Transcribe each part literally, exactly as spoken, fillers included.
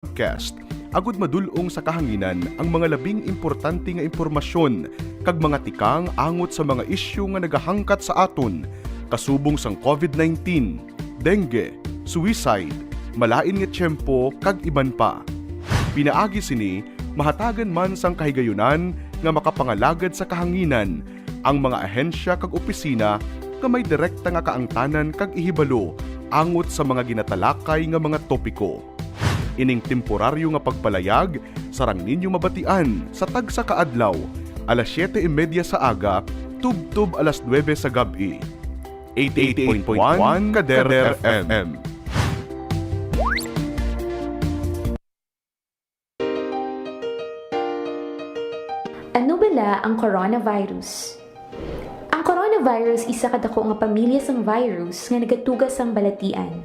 podcast, agud madul-ong sa kahanginan ang mga labing importante nga impormasyon kag mga tikang angot sa mga isyu nga nagahangkat sa aton, kasubong sang covid nineteen, dengue, suicide, malain nga tiyempo, kag iban pa. Pinaagi sini, mahatagan man sang kahigayunan nga makapangalagad sa kahanginan ang mga ahensya kag opisina nga may direkta nga kaangtanan kag ihibalo angot sa mga ginatalakay nga mga topiko. Ining temporaryo nga pagpalayag sarang ninyo mabatian sa tagsa ka adlaw, alas siyete y media sa aga tubtob alas nuebe sa gab-i. Eighty-eight point one Kader F M. Ano bala ang coronavirus? Ang coronavirus isa ka dako nga pamilya sang virus nga nagatuga sang balatian.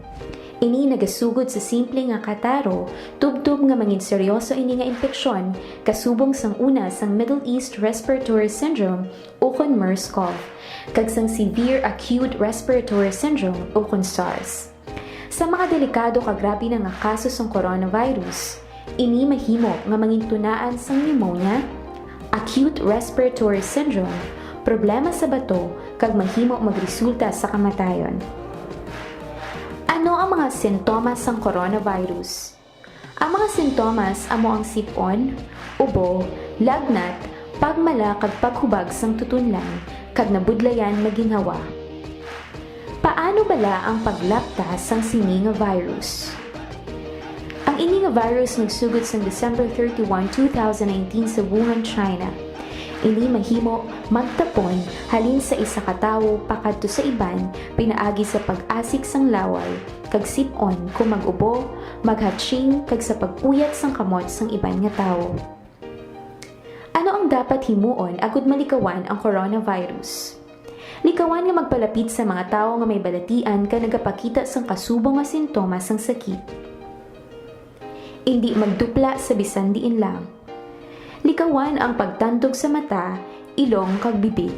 Ini nagasugod sa simple nga kataro, tubtob nga mangin seryoso ini nga impeksyon, kasubong sang una sang Middle East Respiratory Syndrome ukon MERS-CoV, kag sang Severe Acute Respiratory Syndrome ukon SARS. Sa mga delikado kag grabe na nga kaso sang coronavirus, ini mahimo nga mangintunaan sang pneumonia, acute respiratory syndrome, problema sa bato, kag mahimo magresulta sa kamatayon. Ano ang mga sintomas sang coronavirus? Ang mga sintomas amo ang sip-on, ubo, lagnat, pagmala kag paghubag sang tutunlan, kag nabudlayan nga ginhawa. Paano bala ang paglapta sang sini nga virus? Ang ini nga virus nagsugod sang December thirty-one, two thousand nineteen sa Wuhan, China. Ini mahimo magtapon halin sa isa ka tawo pakadto sa iban pinaagi sa pag-asik sang laway, kag sip-on kon mag-ubo, maghatching, kag sa pag-uyat sang kamot sang iban nga tawo. Ano ang dapat himuon agud malikawan ang coronavirus? Likawan nga magpalapit sa mga tawo nga may balatian kag nagapakita sang kasubong nga sintomas sang sakit. Indi magdupla sa bisan diin lang. Likawan ang pagtandog sa mata, ilong, kag bibig.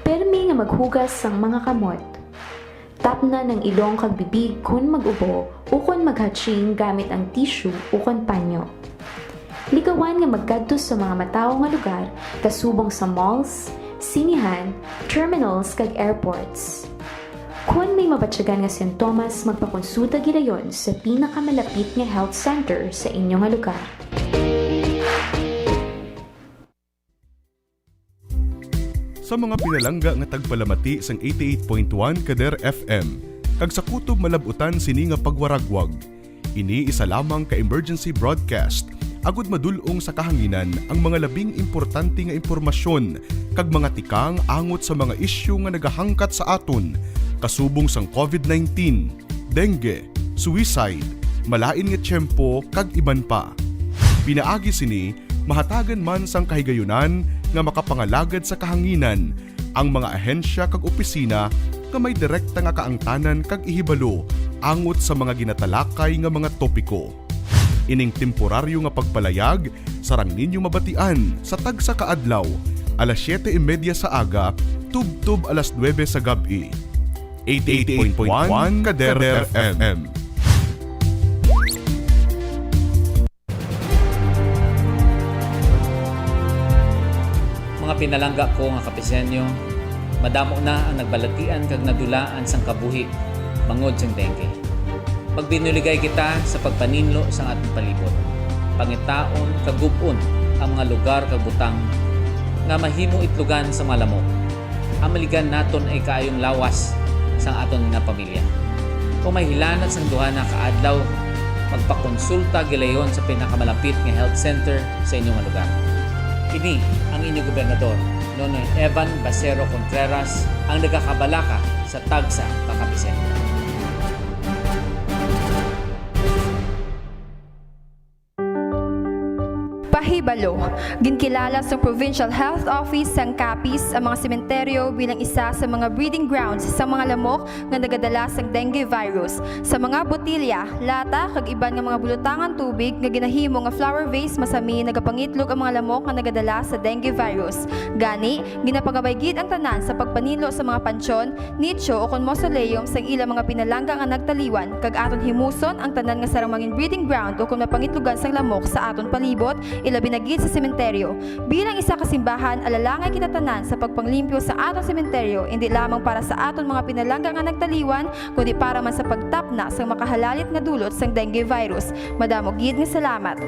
Permi nga maghugas sang mga kamot. Tapnan ang ilong kag bibig kon mag-ubo ukon maghatching gamit ang tissue ukon panyo. Likawan nga magkadto sa mga matawo nga lugar, kasubong sa malls, sinihan, terminals, kag airports. Kon may mabatyagan nga sintomas, magpakonsulta gilayon sa pinakamalapit nga health center sa inyo nga lugar. Sa mga pinalangga nga tagpalamati sang eighty-eight point one Kader F M, kag sa kutob malab-utan sini nga pagwaragwag, ini isa lamang ka emergency broadcast, agud madul-ong sa kahanginan ang mga labing importante nga impormasyon kag mga tikang angot sa mga isyu nga nagahangkat sa aton, kasubong sang covid nineteen, dengue, suicide, malain nga tiyempo, kag iban pa. Pinaagi sini, mahatagan man sang kahigayunan nga makapangalagad sa kahanginan ang mga ahensya kag opisina nga may direkta nga kaangtanan kag ihibalo angot sa mga ginatalakay nga mga topiko. Ining temporaryo nga pagpalayag sarang ninyo mabatian sa tagsa ka adlaw, alas siyete y media sa aga tubtob alas nuebe sa gab-i. Eighty-eight point one Kader F M. Mga pinalangga ko nga Kapisenyo, madamo na ang nagbalatian kag nadulaan sang kabuhi bangod sang dengue. Magbinuligay kita sa pagpaninlo sang aton palibot. Pangitaon kag gub-on ang mga lugar kag butang nga mahimo itlogan sa mga lamok. Amaligan naton ang ikaayong lawas sang aton nga pamilya. Kung may hilanat sang duha na ka adlaw, magpakonsulta gilayon sa pinakamalapit nga health center sa inyo nga lugar. Ini ang inyo gobernador, Nonoy Evan Bacero Contreras, ang nagakabalaka sa tagsa ka Kapisenyo. Kahibalo, ginkilala sang Provincial Health Office sang Capiz ang mga sementeryo bilang isa sa mga breeding grounds sang mga lamok nga nagadala sang dengue virus. Sa mga botilya, lata, kag iban nga mga bulotangan tubig nga ginahimo nga flower vase masami nagapangitlog ang mga lamok nga nagadala sa dengue virus. Gani, ginapangabay gid ang tanan sa pagpaninlo sa mga pansyon, nicho, ukon mausoleum sang ilang mga pinalangga nga nagtaliwan, kag aton himuson ang tanan nga sarang mangin breeding ground ukon mapangitlogan sang lamok sa aton palibot, ilabi na gid sa sementeryo. Bilang isa ka simbahan, alalangay kita tanan sa pagpanglimpyo sa aton sementeryo, indi lamang para sa aton mga pinalangga nga nagtaliwan, kundi para man sa pagtapna sang makahalalit nga dulot sang dengue virus. Madamo gid nga salamat.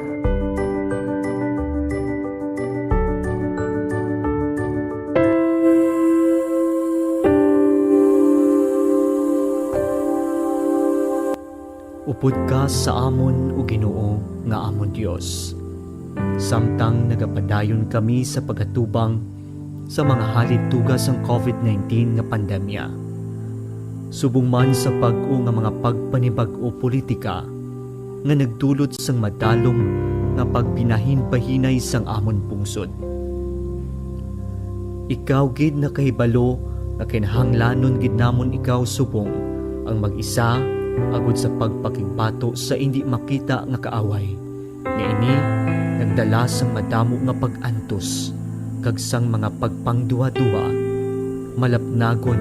Upod ka sa amon, O Ginoo, nga amon Dios, samtang nagapadayon kami sa pag-atubang sa mga halituga sang covid nineteen nga pandemya. Subong man sa bag-o nga mga pagpanibag-o politika nga nagdulot sang madalom nga pagbinahinbahinay sang amon pungsod. Ikaw gid nakahibalo nga kinahanglanon gid namon ikaw subong ang mag-isa agud sa pagpakigbato sa indi makita nga kaaway, nga ini nagdala sang madamo nga pag-antos kag sang mga pagpangduhaduha, malapnagon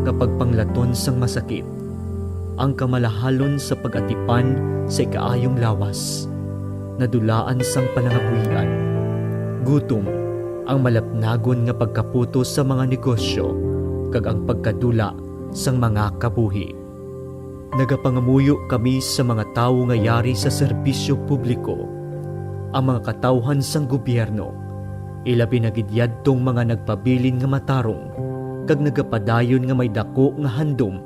nga pagpanglaton sang masakit, ang kamalahalon sa pag-atipan sa ikaayong lawas, nadulaan sang palangabuhian, gutom, ang malapnagon nga pagkaputos sa mga negosyo, kag ang pagkadula sang mga kabuhi. Nagapangamuyo kami sa mga tawo nga yari sa serbisyo publiko, ang mga katawhan sang gobyerno, ilabi na gid yadtong mga nagpabilin nga matarong kag nagapadayon nga may daku nga handom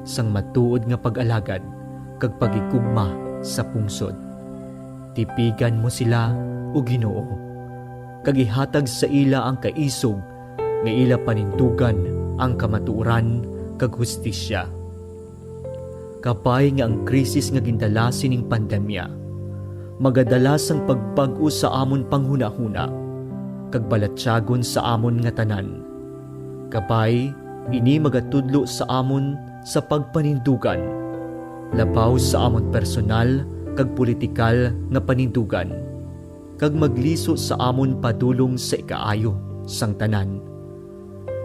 sang matuod nga pag-alagad kag paghigugma sa pungsod. Tipigan mo sila, O Ginoo, kag ihatag sa ila ang kaisog nga ila panindugan ang kamatuoran kag hustisya. Kabay nga ang krisis nga gindala sining pandemya magadala sang pagbag-o sa amon panghunahuna kag balatyagon sa amon nga tanan. Kabay, ini magatudlo sa amon sa pagpanindugan, labaw sa amon personal kag politikal nga panindugan, kag magliso sa amon padulong sa ikaayo sang tanan.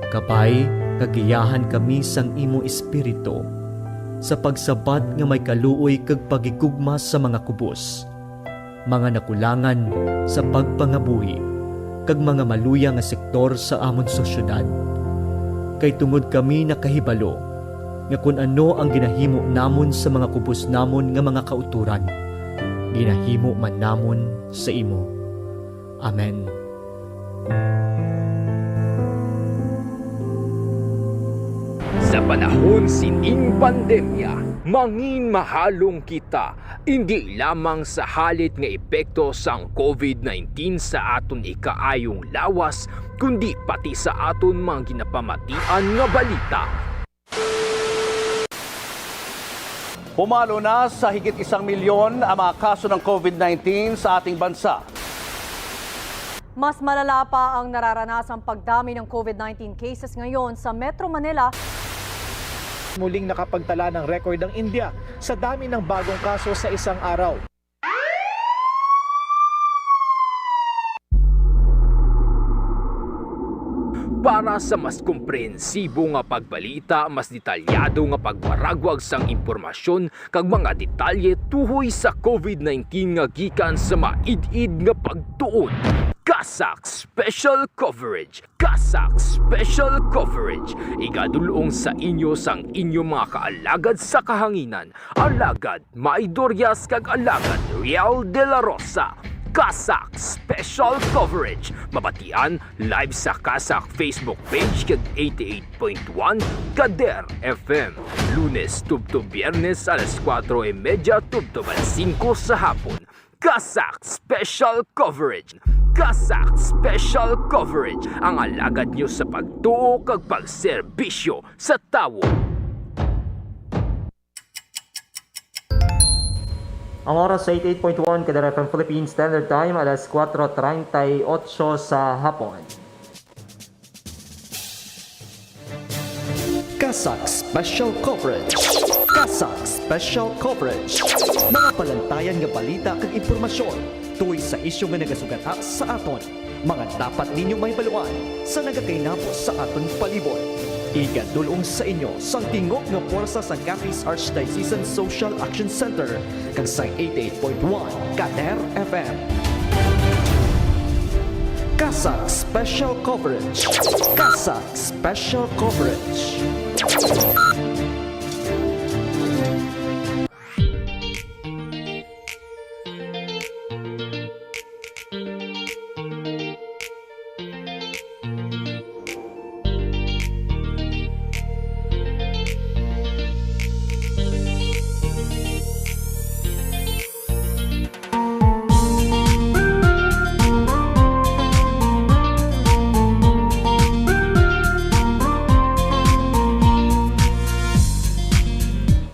Kabay, nga giyahan kami sang imo Espiritu, sa pagsabat nga may kaluoy kag paghigugma sa mga kubos, mga nakulangan sa pagpangabuhi, kag mga maluya nga sektor sa amon sosyedad. Kay tungod kami nakahibalo nga kon ano ang ginahimo namon sa mga kubos namon nga mga kautoran, ginahimo man namon sa imo. Amen. Sa panahon sining pandemya, mangin mahalong kita, indi lamang sa halit nga epekto sang covid nineteen sa aton ikaayong lawas, kundi pati sa aton mga ginapamatian nga balita. Pumalo na sa higit isang milyon ang mga kaso ng covid nineteen sa ating bansa. Mas malala pa ang nararanasang pagdami ng covid nineteen cases ngayon sa Metro Manila. Muling nakapagtala ng record ang India sa dami ng bagong kaso sa isang araw. Para sa mas komprehensibo nga pagbalita, mas detalyado nga pagwaragwag sang impormasyon kag mga detalye tuhoy sa covid nineteen nga gikan sa maid-id nga pagtuon, CASAC Special Coverage. CASAC Special Coverage, igadul-ong sa inyo sang inyo mga kaalagad sa kahanginan, alagad May Dorias kag alagad Riel de la Rosa. CASAC Special Coverage, mabatian live sa CASAC Facebook page kag eighty-eight point one Kader F M, Lunes tubtob Biyernes alas kuwatro y medya tubtob alas singko sa hapon. CASAC Special Coverage. CASAC Special Coverage, ang alagad nyo sa pagtuo kag pagserbisyo sa tawo. Ang oras sa eighty-eight point one Kadar F M Philippine Standard Time, alas kuwatro treinta y ocho sa hapon. CASAC Special Coverage. CASAC Special Coverage. Mga palantayan nga balita kag impormasyon tungod sa isyu nga nagasugata sa aton. Mga dapat ninyo mahibaluan sa nagakainabo sa aton palibot. Igadul-ong sa inyo sang tingog nga pwersa sang Capiz Archdiocesan Social Action Center kag sang eighty-eight point one Kader F M. CASAC Special Coverage. CASAC Special Coverage.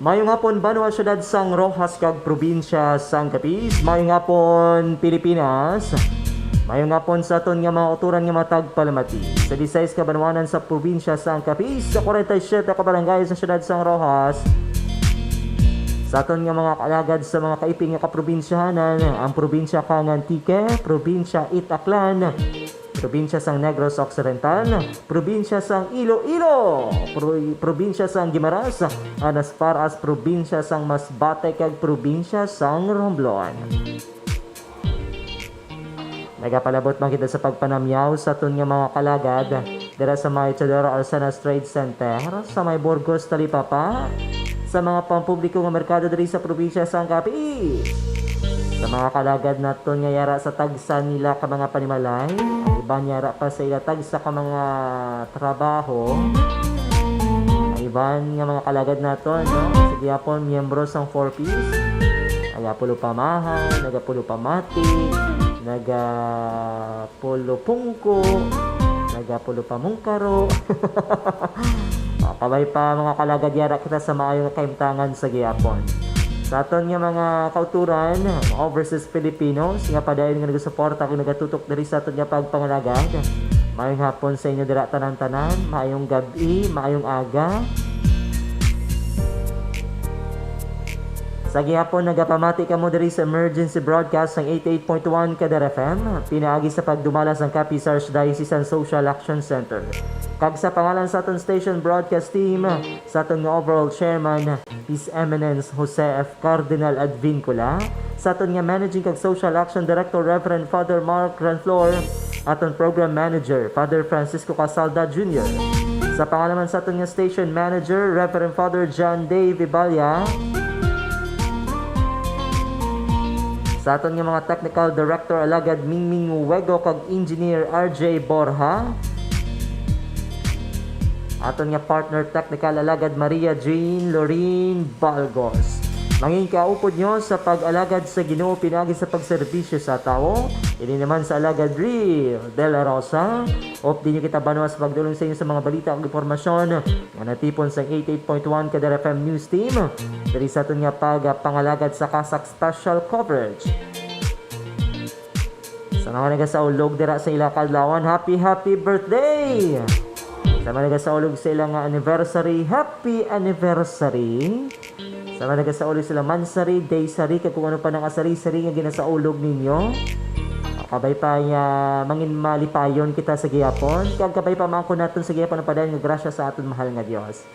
Mayong hapon, banwa, siyudad sang Roxas kag probinsya sang Capiz. Mayong hapon, Pilipinas. Mayong hapon sa aton nga mga kauturan nga matag palamati. Sa disais ka banwanan sa probinsya sang Capiz, sa kwarenta y siyete ka barangay sa siyudad sang Roxas, sa aton nga mga kaalagad sa mga kaiping nga kaprobinsyahanan, ang probinsya kang Antique, probinsya it Aklan, probinsya sang Negros Occidental, probinsya sang Iloilo, pro-, probinsya sang Guimaras, and as far as probinsya sang Masbate kag probinsya sang Romblon. Nagapalabot man kita sa pagpanamyaw sa aton nga mga kalagad dira sa may Teodoro Arcenas Trade Center, sa may Burgos, Talipapa, sa mga pampubliko nga merkado diri sa probinsya sang Capiz. Sa mga kalagad naton nga yara sa tagsa nila ka mga panimalay, ang iban yara pa sa ila tagsa ka mga trabaho, ang iban nga mga kalagad naton, no? Sa gihapon, miyembro sang Four Ps, nagapulo pamahaw, nagapulo pamati, nagapulo pungko, nagapulo pamungkaro. O, kabay pa, mga kalagad, yara kita sa maayo nga kahimtangan sa gihapon. Sa aton nga mga kauturan, mga overseas Filipinos nga padayon nga nagasuporta kag nagatutok diri sa aton nga pagpangalagad, maayong hapon sa inyo dira tanan-tanan, maayong gab-i, maayong aga. Sa gihapon, nagapamati kamo diri sa emergency broadcast sang eighty-eight point one Kadar F M, pinaagi sa pagdumala sang Capiz Archdiocesan Social Action Center. Kag sa pangalan sa aton station broadcast team, sa aton nga overall chairman, His Eminence Jose F. Cardinal Advincula, sa aton nga Managing kag Social Action Director, Reverend Father Mark Ranflor, aton Program Manager, Father Francisco Casalda Junior, sa pangalan man sa aton nga Station Manager, Reverend Father John Dave Iballa, sa aton nga mga Technical Director, Alagad Mingming Uwego kag Engineer R J Borja, aton nga partner technical, Alagad Maria Jean Lorin Balgos. Mangin kaupod nyo sa pag-alagad sa Ginoo pinaagi sa pagserbisyo sa tawo. Ini naman sa Alagad Real de la Rosa. Updi nyo kita banwa sa pagdulong sa inyo sa mga balita ug impormasyon nga natipon sa eighty-eight point one Kadar F M News Team diri sa aton nga pagpangalagad sa CASAC Special Coverage. Sa mga nagasaulog dira sa ila kaadlawan, happy, happy birthday! Sa mga nagasaulog sa ila nga anniversary, happy anniversary! Sa mga nagasaulog sa ila monthsary, daysary, kag kung ano pa nang asari-sari nga ginasaulog ninyo, kabay pa nga mangin malipayon kita sa gihapon, kag kabay pa maangkon naton sa gihapon ang padayon nga grasya sa aton mahal nga Dios.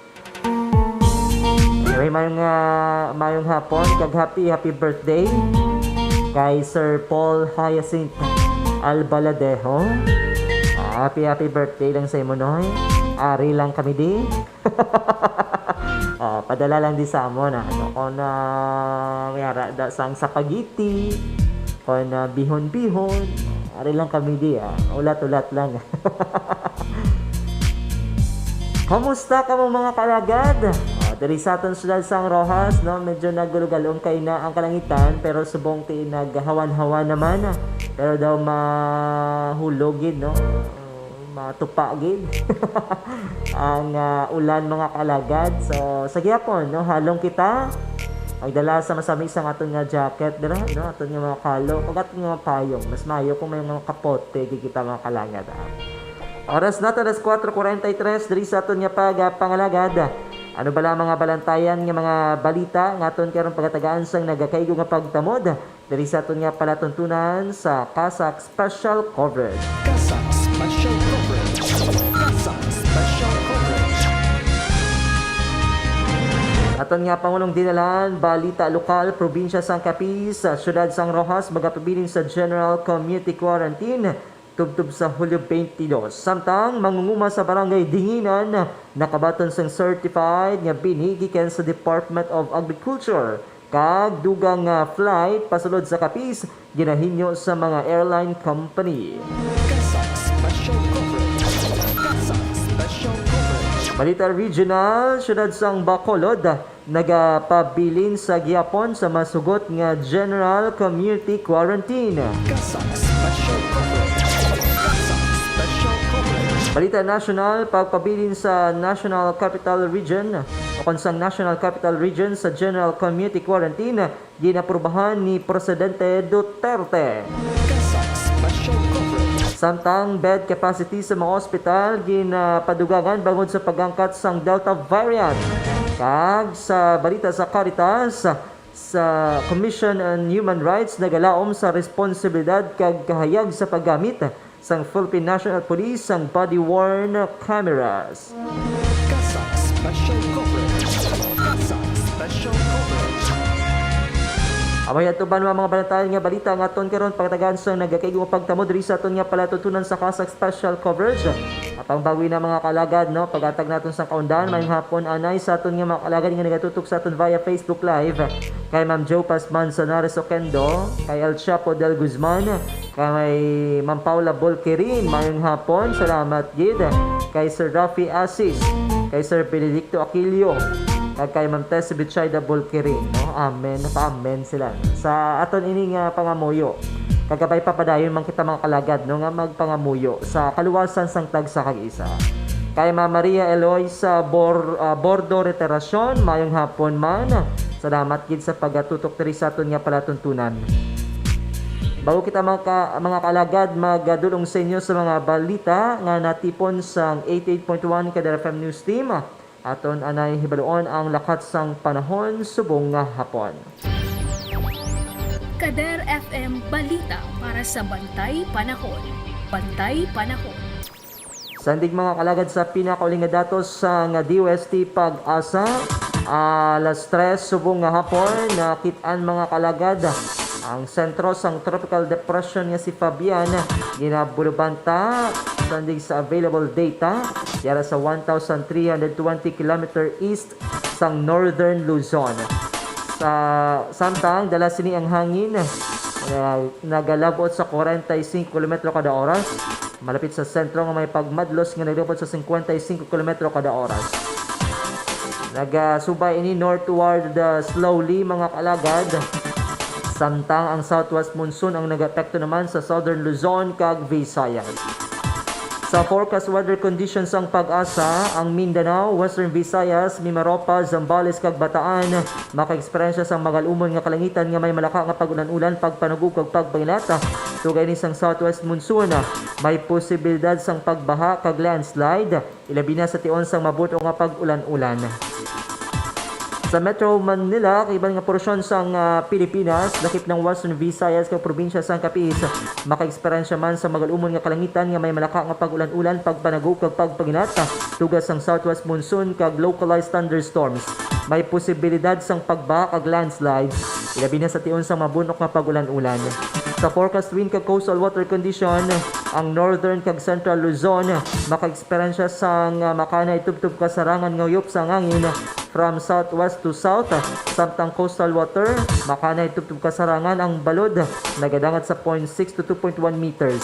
Anyway, mayong, ah, mayong hapon, kag happy, happy birthday kay Sir Paul Hyacinth Albaladejo. Ah, happy, happy birthday lang sa imo, Noy. Ari lang kami di. Oh, padala lang di sa amo na. Ano, kung, ah, may ara da sang spaghetti, kung, ah, bihon-bihon, ari lang kami di, ah. Ulat-ulat lang. Kamusta kamo, mga kalagad? Oh, diri sa aton siyudad sang Roxas, no, medyo nagulog-alom kay na ang kalangitan, pero subong ti naghawan-hawan naman. Pero daw mahulog gid, no? Matupa gid ang, ah, ulan, mga kalagad. So, sa gihapon, no, halong kita. Pagdala sa masami sang aton nga jacket dira, no? Aton nga mga kalo, ug aton nga mga payong. Mas maayo kung may mga kapote, di kita mga kalagad, ah. Oras nato, alas kuwatro kuwarenta y tres, diri sa aton nga pagapangalagad. Ano bala ang mga balantayan nga mga balita nga aton karon pagatagaan sang nagakaigo nga pagtamod diri sa aton nga palatuntunan sa CASAC Special Coverage? CASAC Special Coverage. CASAC Special Coverage. Aton nga pangulong dinalan, balita lokal, probinsya sang Capiz, sa siyudad sang Roxas, magapabilin sa General Community Quarantine tubtob sa Hulyo twenty-two. Samtang mangunguma sa Barangay Dinginan nakabaton sang certified nga bini gikan sa Department of Agriculture, kag dugang nga flight pasulod sa Capiz ginahinyo sa mga airline company. CASAC Special Coverage. CASAC Special Coverage. Balita regional, siyudad sang Bacolod nagapabilin sa gihapon sa masugot nga General Community Quarantine. CASAC Special Coverage. CASAC Special Coverage. Balita nasyonal, pagpabilin sa National Capital Region o kon sang National Capital Region sa General Community Quarantine, ginaprubahan ni Presidente Duterte. CASAC Special Coverage. Samtang bed capacity sa mga ospital ginapadugangan bangod sa pagangkat sang Delta variant. Kag sa balita sa Caritas, sa Commission on Human Rights nagalaom sa responsibilidad kag kahayag sa paggamit sang Philippine National Police sang body-worn cameras. CASAC Special Coverage. CASAC Special Coverage. Amo yadto ba ang mga balantayan nga balita nga aton karon pagatagaan sang nagakaigo nga pagtamo diri sa aton nga palatuntunan sa CASAC Special Coverage. Apang bago na, mga kalagad, no, paghatag naton sang kaundan, mayong hapon anay sa aton nga mga kalagad nga nagatutok sa aton via Facebook Live, kay Ma'am Joe Pasman Sanares Oquendo, kay El Chapo Del Guzman, kay Ma'am Paula Bolquerin, mayong hapon, salamat gid. Kay Sir Rafi Asis, kay Sir Benedicto Aquilio, kag kay Ma'am Tess Bichayda Bolquerin, no? Amen. Naka-amen sila. Sa aton ini nga pangamuyo, kagabay pa padayon man kita, mga kalagad, no, nga magpangamuyo sa kaluwasan sang tagsa kag isa. Kay Ma'am Maria Eloisa Bor-, ah, Bordo Reteracion, mayong hapon man. Salamat gid sa pagatutok diri sa aton nga palatuntunan. Bago kita, mga ka-, mga kalagad, magadulong sa inyo sa mga balita nga natipon sang eighty-eight point one Kader F M News Team, aton anay hibaluon ang lakat sang panahon subong nga hapon. Kader F M Balita para sa Bantay Panahon. Bantay Panahon. Sandig, mga kalagad, sa pinakauli nga datos sang D O S T PAGASA, alas tres subong nga hapon, nakit-an, mga kalagad, ang sentro sang Tropical Depression nga si Fabian. Ginabulubanta, sandig sa available data, yara sa one thousand three hundred twenty kilometer east sang Northern Luzon. Sa, samtang dala sini ang hangin, ah, nagalabot sa forty-five kilometro kada oras, malapit sa sentro nga may pagmadlos nga naglabot sa fifty-five kilometro kada oras. Nagasubay ini northward, ah, slowly, mga kalagad, samtang ang southwest monsoon ang nag-epekto naman sa southern Luzon kag Visayas. Sa forecast weather conditions sang PAGASA, ang Mindanao, Western Visayas, Mimaropa, Zambales, kag Bataan makaeksperyensya sang magalumon nga kalangitan nga may malaka nga pag-ulan-ulan, pagpanag-og, kag pagpanginat. Tugay ni sang southwest monsoon, may posibilidad sang pagbaha kag landslide, ilabi na sa tion sang mabun-o nga pag-ulan-ulan. Sa Metro Manila, kag iban nga porsyon sang, ah, Pilipinas, lakip ng Western Visayas kag probinsya sang Capiz, makaeksperyensya man sa magalumon nga kalangitan nga may malaka nga pag-ulan-ulan, pagpanag-og kag pagpanginat. Tugay sang southwest monsoon kag localized thunderstorms. May posibilidad sang pagbaha kag landslides, ilabi na sa tion sang mabun-o nga pag-ulan-ulan. Sa forecast wind kag coastal water condition, ang northern kag central Luzon makaeksperyensya sang, ah, makanay tubtob kasarangan nga uyop sang hangin from southwest to south, samtang coastal water, makanay tubtob kasarangan. Ang balod nagadangat sa point six to two point one meters.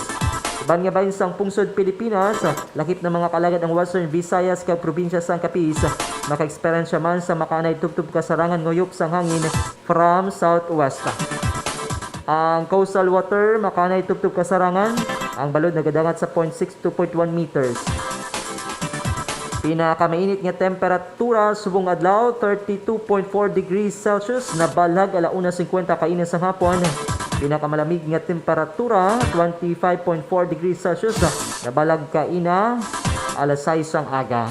Iban nga bahin sang pungsod Pilipinas, lakip na, mga kalagad, ang Western Visayas kag probinsya sang Capiz, makaeksperyensya man sa makanay tubtob kasarangan nga uyop sang hangin from southwest. Ang coastal water, makanay tubtob kasarangan. Ang balod nagadangat sa point six to point one meters. Pinakamainit nga temperatura subong adlaw, thirty-two point four degrees Celsius, nabalag ala una cincuenta kaina sang hapon. Pinakamalamig nga temperatura, twenty-five point four degrees Celsius, nabalag kaina alas sais sang aga.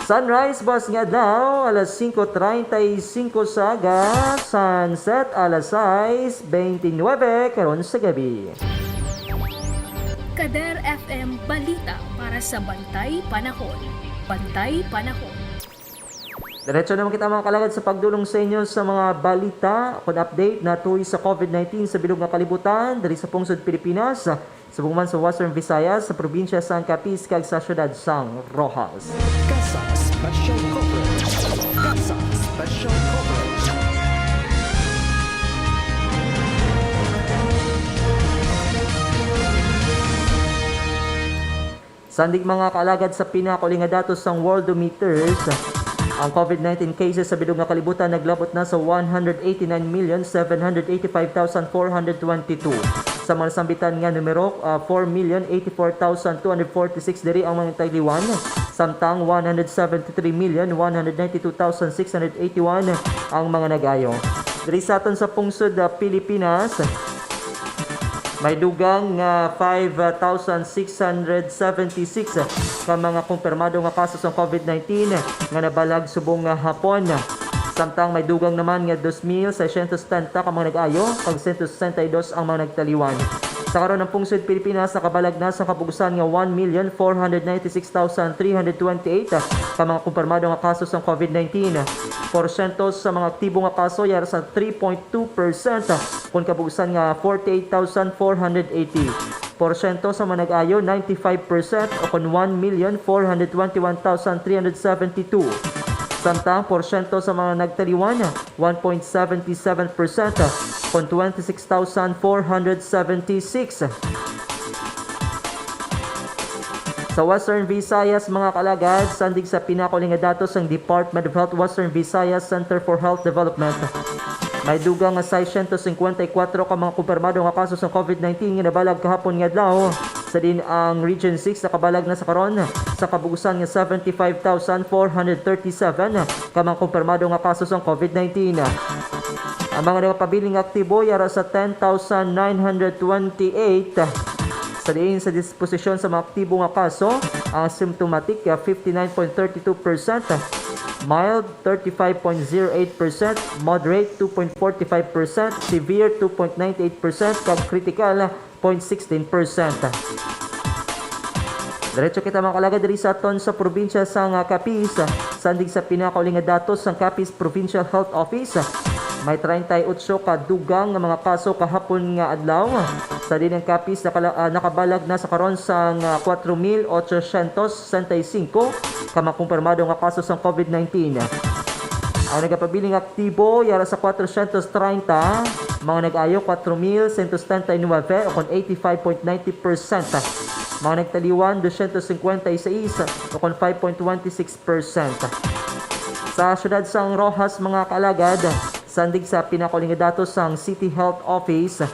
Sunrise buas nga adlaw, alas singko treinta y cinco sa aga, sunset alas sais veintinuebe karon sa gabi. Kader F M Balita para sa Bantay Panahon. Bantay Panahon. Diretso naman kita, mga kalagad, sa pagdulong sa inyo sa mga balita kon update natuy sa COVID nineteen sa bilog nga kalibutan diri sa pungsod Pilipinas, subong man sa Western Visayas, sa probinsya sang Capiz kag sa siyudad sang Roxas. CASAC Special Coverage. CASAC Special Coverage. Sandig, mga kaalagad, sa pinakauli nga datos sang Worldometers, ang COVID nineteen cases sa bilog nga kalibutan naglabot na sa one hundred eighty-nine million seven hundred eighty-five thousand four hundred twenty-two. Sa mga nasambitan nga numero, ah, four million eighty-four thousand two hundred forty-six diri ang mga taliwan, samtang one hundred seventy-three million one hundred ninety-two thousand six hundred eighty-one ang mga nag-ayo. Diri sa aton sa pungsod, ah, Pilipinas, may dugang nga five thousand six hundred seventy-six ka mga kumpirmado nga kaso sang COVID nineteen nga nabalag subong nga hapon. Samtang may dugang naman nga dos mil seiscientos setenta ka mga nag-ayo kag sento sesenta y dos ang mga nagtaliwan. Sa karon, ang pungsod Pilipinas nakabalag na sa kabug-usan nga one million four hundred ninety-six thousand three hundred twenty-eight ka mga kumpirmado nga kaso sang COVID nineteen. Porsyento sa mga aktibo nga kaso yara sa three point two percent, kon kabug-usan nga forty-eight thousand four hundred eighty. Porsyento sa mga nag-ayo, ninety-five percent, o kon one million four hundred twenty-one thousand three hundred seventy-two. Samtang porsyento sa mga nagtaliwan, one point seventy-seven percent, kon twenty-six thousand four hundred seventy-six. Sa Western Visayas, mga kalagad, sandig sa pinakauli nga datos sang Department of Health Western Visayas Center for Health Development, may dugang nga seiscientos cincuenta y cuatro ka mga kumpirmado nga kaso sang COVID nineteen nga nabalag kahapon nga adlaw. Sa diin ang Region six nakabalag na sa karon sa kabug-usan nga seventy-five thousand four hundred thirty-seven ka mga kumpirmado nga kaso sang COVID nineteen. Ang mga nagapabiling aktibo yara sa ten thousand nine hundred twenty-eight. Sa diin sa disposisyon sa mga aktibo nga kaso, ang symptomatic, ah, fifty-nine point thirty-two percent, mild, thirty-five point zero eight percent, moderate, two point forty-five percent, severe, two point ninety-eight percent, kag critical, point sixteen percent. Diretso kita, mga kalagad, diri sa aton sa probinsya sang Capiz. Sandig sa pinakauli nga datos sang Capiz Provincial Health Office, may treinta y ocho ka dugang nga mga kaso kahapon nga adlaw. Sa diin ang Capiz nakala-, ah, nakabalag na sa karon sang, ah, cuatro mil ochocientos sesenta y cinco ka mga kumpirmado nga kaso sang COVID nineteen. Ang nagapabiling aktibo yara sa cuatrocientos treinta, mga nag-ayo cuatro mil ciento setenta y nueve, o kon eighty-five point ninety percent. Mga nagtaliwan, doscientos cincuenta y seis, o kon five point twenty-six percent. Sa siyudad sang Roxas, mga kaalagad, sandig sa pinakauli nga datos sang City Health Office,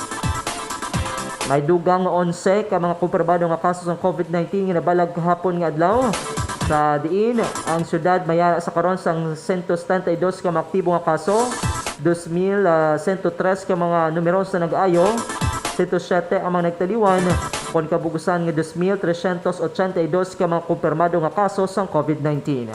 may dugang nga onse ka mga kumpirmado nga kaso sang COVID nineteen nga nabalag kahapon nga adlaw. Sa diin ang siyudad may ara sa karon sang sento setenta y dos ka mga aktibo nga kaso, dos mil, ah, sento tres ka mga numero sa nag-ayo, sento siyete ang mga nagtaliwan, kon kabugusan nga dos mil trescientos ochenta y dos ka mga kumpirmado nga kaso sang COVID nineteen.